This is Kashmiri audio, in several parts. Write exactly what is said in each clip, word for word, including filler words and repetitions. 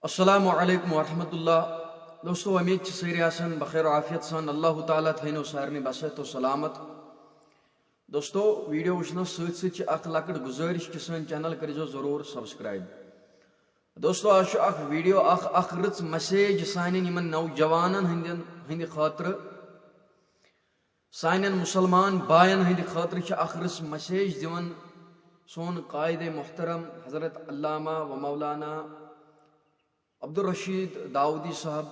السلام علیکم ورحمۃ اللہ۔ دوستو، امید چھِ سٲری آسان بخیر و عافیت سان۔ اللہ تعالیٰ تھٲینو سارنٕے بصحت و سلامت۔ دوستو، ویڈیو وٕچھنس سۭتۍ سۭتۍ چھِ اکھ لۄکٕٹ گُزٲرِش کہِ سٲنۍ چینل کٔرزیو ضروٗر سبسکرائب۔ دوستو، آز چھُ اکھ ویڈیو، اکھ اکھ رٕژ میسیج سانٮ۪ن یِمن نوجوانن ہٕنٛدٮ۪ن ہٕنٛدِ خٲطرٕ، سانٮ۪ن مسلمان باین ہٕنٛدِ خٲطرٕ چھِ اکھ رٕژ میسیج دِوان سون قائد محترم حضرت علامہ و مولانا عبدالرشید داؤدی صاحب۔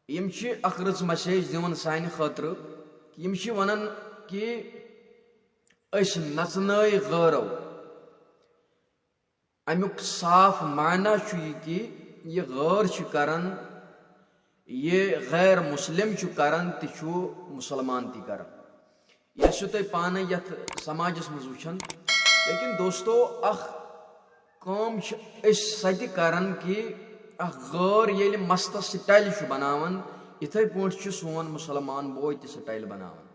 یِم چھِ اکھ رٕژ میسیج دِوان سانہِ خٲطرٕ۔ یِم چھِ ونان کہِ أسۍ نژنٲے غٲرو۔ امیُک صاف معنی چھُ یہِ کہِ یہِ غٲر چھِ کران، یہِ غیر مسلم چھُ کران تہِ چھُ مسلمان تہِ کران۔ یہِ ٲسِو تُہۍ پانَے یَتھ سماجَس منٛز وٕچھان۔ لیکن دوستو، اَکھ کٲم چھِ أسۍ سۄ تہِ کران کہِ اَکھ غٲر ییٚلہِ مستَس سٹایل چھُ بناوان، یِتھَے پٲٹھۍ چھُ سون مُسلمان بوے تہِ سٹایل بناوان۔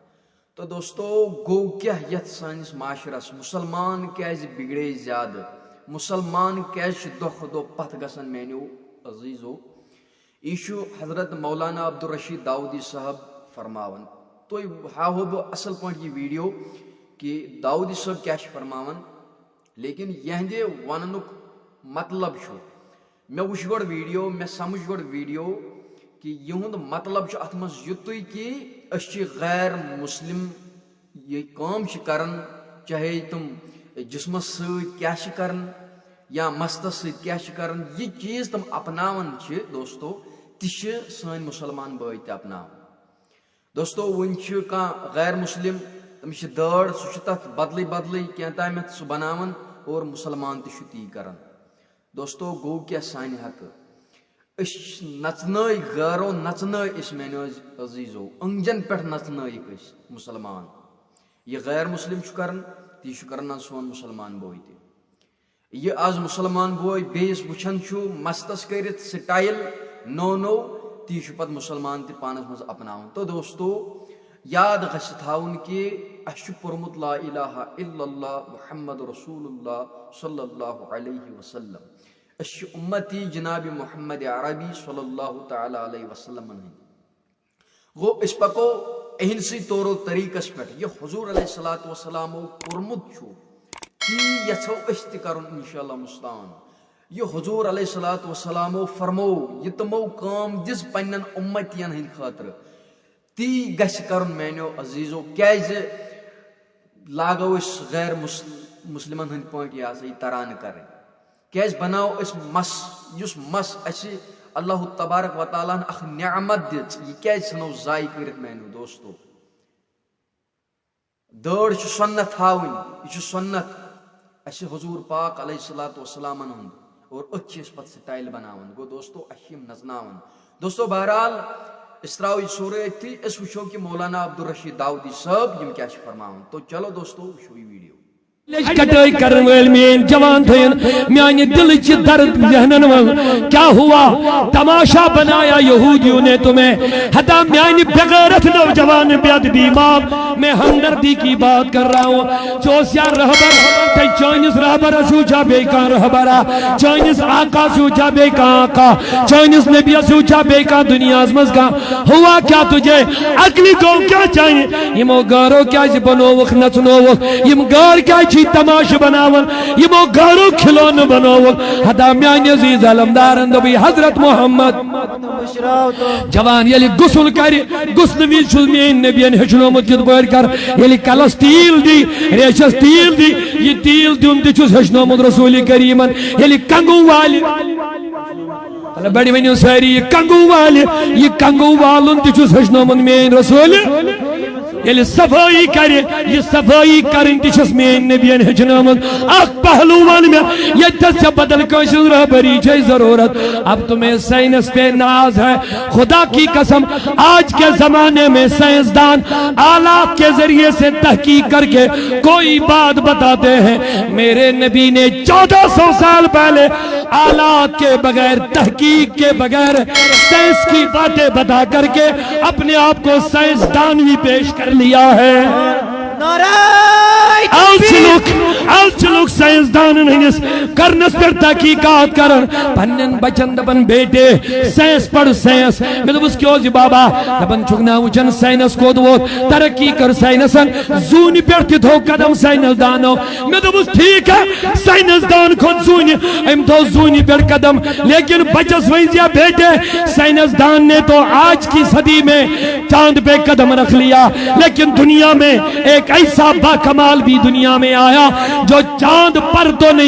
تو دوستو، گوٚو کیٛاہ یَتھ سٲنِس معاشرَس؟ مُسلمان کیٛازِ بِگڑے زیادٕ؟ مُسلمان کیٛازِ چھِ دۄہ کھۄتہٕ دۄہ پَتھ گژھان میٛانیو عزیٖزو؟ یہِ چھُ حضرت مولانا عبدالرشید داؤدی صٲب فرماوان۔ تُہۍ ہاوہو بہٕ اصل پٲٹھۍ یہِ ویڈیو کہِ داؤدی صٲب کیٛاہ چھِ فرماوان، لیکن یِہنٛدِ وننُک مطلب چھُ، مےٚ وٕچھ گۄڈٕ ویڈیو، مےٚ سمجھ گۄڈٕ ویڈیو کہِ یِہُنٛد مطلب چھُ اتھ منٛز یُتُے کہِ أسۍ چھِ غیر مسلم یہِ کٲم چھِ کران، چاہے تِم جسمس سۭتۍ کیٛاہ چھِ کران یا مستس سۭتۍ کیٛاہ چھِ کران، یہِ چیٖز تِم اپناوان چھِ، دوستو، تہِ چھِ سٲنۍ مُسلمان بٲے تہِ اپناوان۔ دوستو، وۄنۍ چھِ کانٛہہ غیر مسلم، تٔمِس چھِ دٲڑ، سُہ چھُ تتھ بدلٕے بدلٕے کینٛہہ تامَتھ سُہ بناوان اور مُسلمان تہِ چھُ تی کران۔ دوستو، گوٚو کیٛاہ سانہِ حقہٕ؟ أسۍ نژنٲے غٲرو، نژنٲے أسۍ میٛانیو عز-، عزیٖزو، أنٛگجن پٮ۪ٹھ نژنٲیِکھ أسۍ مُسلمان۔ یہِ غیر مسلم چھُ کران، تی چھُ کران آز سون مُسلمان بوے تہِ۔ یہِ آز مُسلمان بوے بیٚیِس وٕچھان چھُ مستس کٔرِتھ سٹایل نوٚو نوٚو، تی چھُ پتہٕ مُسلمان تہِ پانس منٛز اپناوان۔ تو دوستو، یاد گژھِ تھاوُن کہِ اَسہِ چھُ پوٚرمُت لا الہ الا اللہ محمد رسول اللہ صلی اللہ علیہ وسلم۔ أسۍ چھِ اُمتی جناب محمد عربی صلی اللہ تعالیٰ علیہ وسلمن ہٕنٛدۍ۔ گوٚو، أسۍ پکو اِہِنٛدسٕے طور و طریٖقس پٮ۪ٹھ۔ یہِ حضور علیہ الصلوۃ والسلامو کوٚرمُت چھُ، تی یژھو أسۍ تہِ کرُن انشاءاللہ مستعان۔ یہِ حضور علیہ الصلوۃ والسلامو فرموو، یہِ تِمو کٲم دِژ پننٮ۪ن اُمتین ہٕنٛدِ خٲطرٕ، تی گژھِ کرُن میانیو عزیزو۔ کیازِ لاگو أسۍ غیر مس-، مسلمن ہٕنٛدۍ پٲٹھۍ یہِ ہسا یہِ ترانہٕ کرٕنۍ؟ کیازِ بناوو أسۍ مس، یُس مس اسہِ اللہ تبارک و تعالیٰ ہن اکھ نعمت دِژ، یہِ کیازِ ژھٕنو ضایع کٔرِتھ میانیو دوستو؟ دٲڑ چھِ سُنت تھاوٕنۍ، یہِ چھُ سُنت اسہِ حضور پاک علیہ الصلوۃ والسلامن ہُنٛد، اور أتھۍ چھِ أسۍ پتہٕ سٹایل بناوان۔ گوٚو دوستو، اسہِ چھِ یِم نژناوان۔ دوستو، بہرحال، أسۍ ترٛاوو یہِ سورُے أتھی، أسۍ وٕچھو کہِ مولانا عبدالرشید داؤدی صٲب یِم کیٛاہ چھِ فرماوان۔ تو چلو دوستو، وٕچھو یہِ ویڈیو۔ کٹٲے کرن وٲلۍ میٲنۍ جوان تھٲیِن میانہِ دِلٕچ یہِ درد ذہنن منٛز۔ کیا ہوا؟ تماشا بنایا یہودیوں نے تمہیں۔ ہتا میانہِ بغیرت نوجوان بے ادبی معاف، میں ہمدردی کی بات کر رہا ہوں۔ ژٕ اوس یا رہبر، تۄہہِ چٲنِس رہبرس ہیوٗ چھا بیٚیہِ کانٛہہ رہبرا؟ چٲنِس آقاہس ہیوٗ چھا بیٚیہِ کانٛہہ آقا؟ چٲنِس نبیَس ہیوٗ چھا بیٚیہِ کانٛہہ دُنیاہَس منٛز کانٛہہ؟ ہوا کیا تجھے؟ عقلہِ گوٚو کیا چانہِ؟ یِمو غٲرو کیٛازِ بنووُکھ، نژنووُکھ؟ یِم غٲر کیٛازِ چھِ تماشہٕ بناوان؟ یِمو غٲرو کھلونہٕ بنووُکھ۔ ہتا میانہِ عزیز علمدارن دوٚپُے حضرت محمد۔ جوان ییٚلہِ غسل کرِ، غسلہٕ وِزِ چھُس میٲنۍ نبیَن ہیٚچھنومُت کِتھ پٲٹھۍ کر۔ ییٚلہِ کلس تیٖل دی، ریشس تیٖل دی، یہِ تیٖل دیُن تہِ چھُس ہیٚچھنومُت رسول کریٖمن۔ ییٚلہِ کنگو والہِ، مطلب، بڑِ ؤنِو سٲری، یہِ کنگو والہِ، یہِ کنگو والُن تہِ چھُس ہیٚچھنومُت میٲنۍ رسول۔ ییٚلہِ صفٲیی کرِ، یہِ صفٲیی کرٕنۍ تہِ چھَس میٲنۍ نبیَن ہیٚچھنٲومٕژ۔ اکھ پہلو وَن مےٚ، ییٚتہِ تھَس ژےٚ بدل کٲنٛسہِ ہٕنٛز رہبری چھے ضروٗرت۔ اب تمہیں سائنس پہ ناز ہے، خدا کی قسم، آج کے زمانے میں سائنسدان آلات کے ذریعے سے تحقیق کر کے کوئی بات بتاتے ہیں۔ میرے نبی نے چودہ سو سال پہلے آلات کے بغیر، تحقیق کے بغیر، سائنس کی باتیں بتا کر کے اپنے آپ کو سائنسدان بھی پیش کر لیا ہے۔ آز چھِ لُکھ آز چھِ لُکھ ساینس دانن ہٕنٛدِس کرنس پٮ۪ٹھ تحقیقات کران، پننٮ۪ن بچن دپان، بیٹے، ساینس پڑھ، ساینس۔ مےٚ دوٚپُس، کیٛاہ اوس یہِ بابا؟ دپان چھُکھ نا وٕچھان ساینس کوٚت ووت؟ ترقی کٔر ساینسن، زوٗنہِ پٮ۪ٹھ تہِ تھوٚو قدم ساینس دانو۔ مےٚ دوٚپُس، ٹھیٖک ہے، ساینس دان کھوٚت زوٗنہِ، أمۍ تھوٚو زوٗنہِ پٮ۪ٹھ قدم، لیکن بچس ؤنۍ زِ، بیٹے، ساینس دان نے تو آج کی صدی میں چاند پہ قدم رکھ لیا، لیکن دنیا میں ایک ایسا باکمال بھی دنیا میں آیا جو چاند پر تو نہیں